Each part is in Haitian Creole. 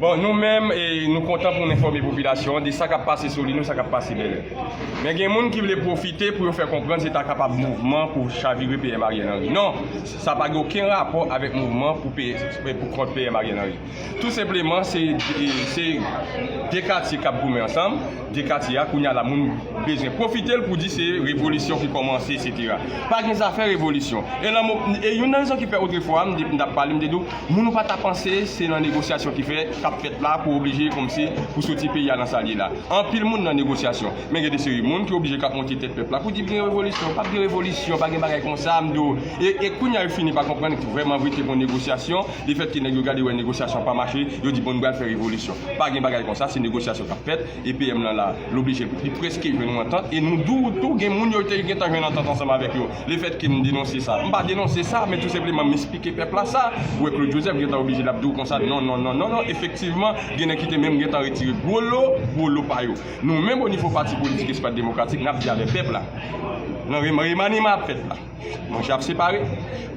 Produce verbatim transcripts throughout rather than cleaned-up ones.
Bon, nou menm, e, nou kontan pou n enfòme popilasyon an de sa k ap pase Solino, sa k ap pase Bèlè. Men gen moun ki vle pwofite pou yo fè konprann se ta kapab mouvman pou chavire P M Ariel Henry. Non, sa pa gen okenn rapò avèk mouvman pou, pou kont P M Ariel Henry. Tou senpleman, se, se de katye k ap goumen ansanm, de katye a, kounye a la, moun bezwen pwofite l pou di se revolisyon ki kòmanse, etsetera. Pa gen zafè revolisyon. E, e youn nan rezon ki fè otrefwa, m t ap pale, m te di w, moun ou pa ta panse se nan negosyasyon ki fè, k ap fèt la pou oblije kòmsi pou soti peyi a nan sa l ye la. Anpil moun nan negosyasyon. Men gen de seri moun ki oblije k ap monte tèt pèp la pou di gen revolisyon. P ap gen revolisyon, pa gen bagay konsa, m di w. E, e kounye a yo fini pa konprann vrèman vre te gen yon negosyasyon. Lefètke nèg yo gade wè negosyasyon pa mache, yo di bon nou pral fè revolisyon. Pa gen bagay konsa, se negosyasyon k ap fèt. E P M lan la, l oblije, li prèske jwenn yon antant. E nou di w tou, gen moun yo te gentan jwenn antant ansanm avèk yo. Lefètke m denonse sa, m pa denonse sa, men tou senpleman m esplike pèp la sa. Ou wè Claude Joseph gentan oblije l ap di w konsa, non, non, non, non, non, efektivman, gen nèg ki te menm gentan retire gwo lo, gwo lo pa yo. Nou menm o nivo pati politik Espas Demokratik, n ap di avè pèp la. Nan reman-, remaniman ap fèt la. Manje ap separe.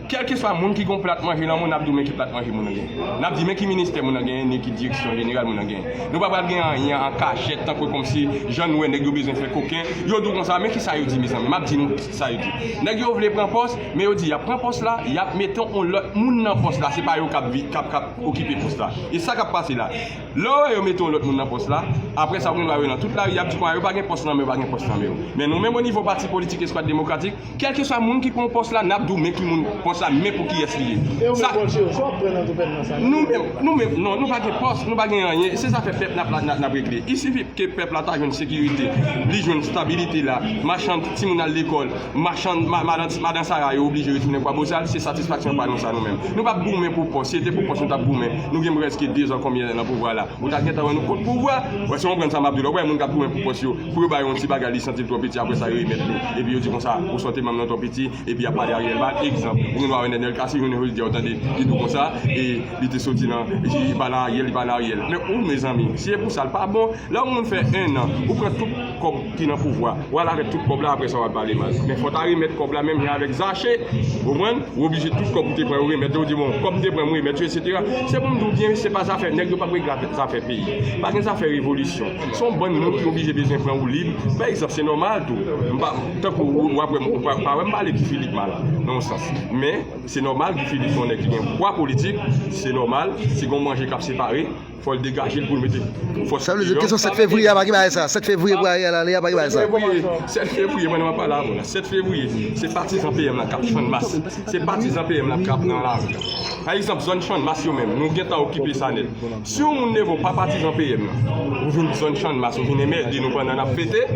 Kèlkeswa moun ki gen yon plat manje nan men w, n ap di w men ki plat manje moun nan genyen. N ap di men ki ministè moun nan genyen, ni ki direksyon jeneral moun nan genyen. Nou pa pral gen anyen an kachèt, tankou kòmsi jan nou wè nèg yo bezwen fè koken. Yo di w konsa, men kisa yo di, mezanmi? M ap di nou sa yo di. Nèg yo vle pran pòs, men yo di y ap pran pòs la, y ap mete yon lòt moun nan pòs la. Se pa yo k ap vi-, k ap, k ap okipe pòs la. E sa k ap pase la. Lè w wè yo mete yon lòt moun nan pòs la, apre sa, ou gen dwa wè nan tout lari, y ap di konsa, yo pa gen pòs nan men yo, pa gen pòs nan men yo. Men nou menm o nivo pati politik Espas Demokratik, kèlkeswa moun ki pran pòs la, n ap di w men ki moun pòs la, men pou kiyès li ye. E yo menm bòlje yo, sa w ap pran nan gouvènman sa? Nou menm, nou menm, non, nou pa gen pòs, nou pa gen anyen. Se zafè pèp n ap, n ap, n ap regle. Il sifi ke pèp la ta jwenn sekirite, li jwenn stabilite la, machann timoun al lekòl, machann, ma-, madan, madan Sara yo oblije retounen Kwabozal, se satisfaksyon pa nou sa nou menm. Nou p ap goumen pou pòs, si se te pou pòs nou t ap goumen. Nou gen prèske de zan konbyen nan pouvwa la. Ou ta gentan wè nou kont pouvwa. Wè, si w konprann sa m ap di w la, ou wè moun k ap goumen pou pòs yo, pou yo ba yo yon ti bagay, li santi l twò piti, apre sa yo remèt li. Epi yo di konsa, ou sòti manm nan twò piti, epi y ap pale Ariel mal. Egzanp, ou gen dwa wè Nenel Cassy, jounen jodi a, ou tande, li di w konsa, e li te soti nan, li pale Ariel, li pale Ariel. Men ou, mezanmi, si se pou sa, l pa bon. Lè yon moun fè en an, ou pran tout kòb ki nan pouvwa, w al avèk tout kòb la, apre sa w al pale mal. Men fò w ta remèt kòb la menm jan avèk Zache, ou konprann? Ou oblije tout kòb ou te pran yo remèt yo, ou di bon, kòb m te pran m remèt yo, etsetera. Se pou m di w byen, se pa zafè, nèg yo p ap regle zafè peyi. Pa gen zafè revolisyon. Se yon bann moun ki oblije bezwen pran woulib. Pa egzanp, se nòmal tou. M pa, tankou ou, ou ap wè m, ou pa, pa wè m pale Guy Philippe mal, nan yon sans. Men, se nòmal, Guy Philippe se yon nèg ki gen pwa politik, se nòmal, si gen yon manje k ap separe, fò l degaje l pou l mete fòs. Sa vle di, kesyon sèt fevriye a pa gen bagay sa. Sèt fevriye pou Ariel ale a pa gen bagay sa. Sèt fevriye, sèt fevriye, pandan m ap pale avè w la. Sèt fevriye, se patizan P M la k ap Channmas. Se patizan P M la k ap nan lari. Pa egzanp, zòn Channmas yo menm, nou gentan okipe sa nèt. Si yon moun leve w pa patizan P M la, ou vin zòn Channmas, ou vin enmède nou pandan n ap fete,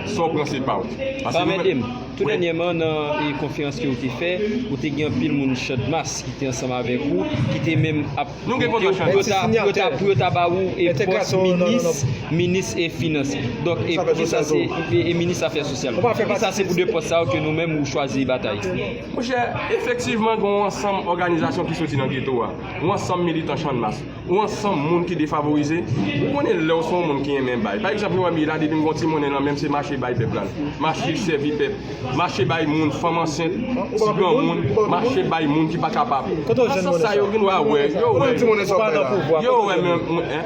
sa w pran se pa w. Paske nou menm, Tout dènyèman, nan, e, konferans ke w te fè, ou te gen anpil moun Channmas ki te ansanm avèk ou, ki te menm ap, pou yo ta, pou yo ta, pou yo ta ba ou, e, pòs minis, minis e finans. Donk, e, poukisa se, e, e minis afè sosyal? Poukisa se pou de pòs sa yo ke nou menm ou chwazi batay? Monchè, efektivman, gen yon ansanm òganizasyon ki soti nan geto a. Yon ansanm militan Channmas. Ou ansanm moun ki defavorize. Ou konnen lè w se yon moun ki renmen bay. Pa egzanp, yo wè m ye la, depi m gen yon ti monnen nan men m, se mache bay pèp la. Mache sèvi pèp. Mache bay moun, fanm ansent, ti granmoun, mache bay moun ki pa kapab. Nan sans sa, yo gen dwa wè, yo wè, yo wè men, en?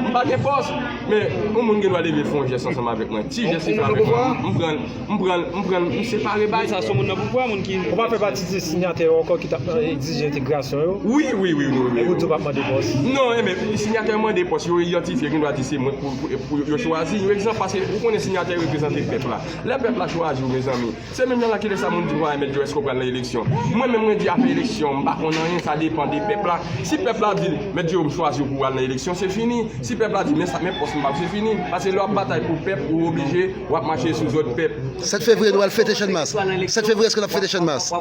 M pa gen pòs, men yon moun gen dwa leve fè yon jès ansanm avèk mwen. Ti jès li fè avèk mwen, m pran l. M pran l, m pran l, m separe bay. Sa se moun nan pouvwa, moun ki... Ou pa fè pati de sinyatè yo ankò ki t ap egzije entegrasyon yo? Wi, wi, wi, wi, wi. Epi w di w p ap mande pòs? Non, enben, sinyatè yo mande pòs, yo idantifye, gen dwa di se mwen pou, pou, pou yo chwazi. Yon egzanp, paske ou konnen sinyatè yo reprezante pèp la. Lè pèp la chwazi w, mezanmi, se menm jan la kilè sa moun di m, "Mèt Djo, èske w pral nan eleksyon?" Mwen menm, mwen di afè eleksyon, m pa konn anyen, sa depann de pèp la. Si pèp la di, "Mèt Djo, m chwazi w pou w al nan eleksyon," se fini. Si pèp la di, "Men sa, men pòs m pa," se fini. Paske lè w ap batay pou pèp, ou oblije, w ap mache sou zòd pèp. Sèt fevriye, nou al fete Channmas. Sèt fevriye, èske n ap fete Channmas?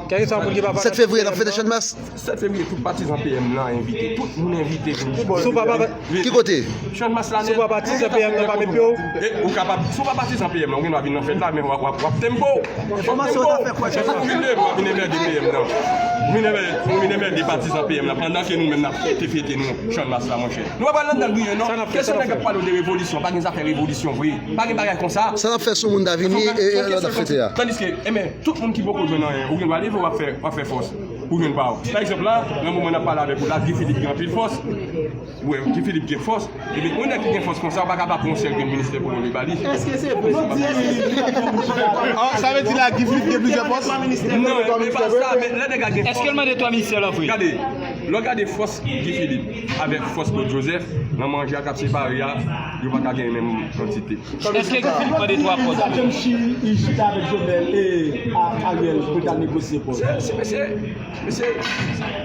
Sèt fevriye, n ap fete Channmas? Sèt fevriye, tout patizan P M nan envite. Tout moun envite vin. Ki kote? Channmas la nèt. Si w pa patizan P M nan, pa met pye w. E, ou kapab, si w pa patizan P M nan, ou gen dwa vin nan fèt la, men w ap, w ap, w ap tempo. Enfòmasyon sa fè kwè ke... Ou vin de, ou vin enmède P M nan. Ou vin enmède, ou vin enmède patizan P M nan, pandan ke nou menm n ap fete, fete nou, Channmas la, monchè. Nou pa pral anndan griyen, non. Kesyon nèg ap pale w de revolisyon, pa gen zafè revolisyon vre. Pa gen bagay konsa. Sa n ap fè sou moun ta vini, e, e, lè n ap fete a. Tandiske, enben, tout moun ki poko jwenn anyen, ou gen dwa leve, w ap fè, w ap fè fòs. Pou jwenn pa w. Pa egzanp la, nan moman n ap pale avèk ou la, Guy Philippe gen anpil fòs. Ou wè, Guy Philippe gen fòs. Ebyen, yon nèg ki gen fòs konsa, ou pa ka pa pran yon sèl grenn ministè pou nou li ba li. Èske se vre? Ah, sa vle di la, Guy Philippe gen plizyè pòs? Non, men pa sa, men lè nèg la gen fòs. Èske l mande twa ministè la vre? Gade, lè w gade fòs Guy Philippe avèk fòs Claude Joseph, nan manje a k ap separe a, yo pa ka gen menm kantite. Èske Guy Philippe mande twa pòs? Sa John Chi, li chita avèk Jovenel e a Ariel pou l ta negosye pòs. Se, se, mesye, mesye,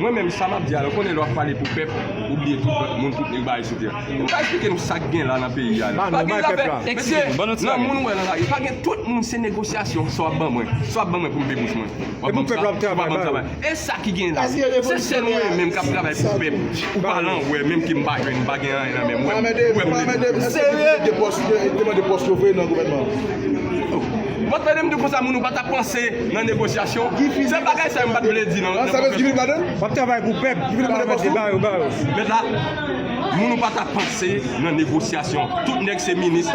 mwen menm, sa m ap di a la, ou konnen lè w ap pale pou pèp, ou bliye tout lòt moun, tout nèg bagay sou tè. M ka eksplike nou sa k gen la nan peyi a la. Pa gen zafè, mesye, nan moun ou wè nan lari, pa gen, tout moun se negosyasyon, sa w ap ban mwen, sa w ap ban mwen pou m pe bouch mwen. W ap ban m sa, w ap ban m sa. E sa ki gen la. Se sèl mwen menm k ap travay pou pèp. Ou pale anwè, menm ke m pa jwenn, m pa gen anyen nan men m. Ou wè m, ou wè m. Serye? Te mande pòs, te mande pòs yo vre nan gouvènman. Mwen tande m di konsa, moun ou pa t ap panse nan negosyasyon. Se bagay sa yo m pa t vle di nan, nan konferans. W ap travay pou pèp. Mèt la, moun ou pa t ap panse nan negosyasyon. Tout nèg se minis.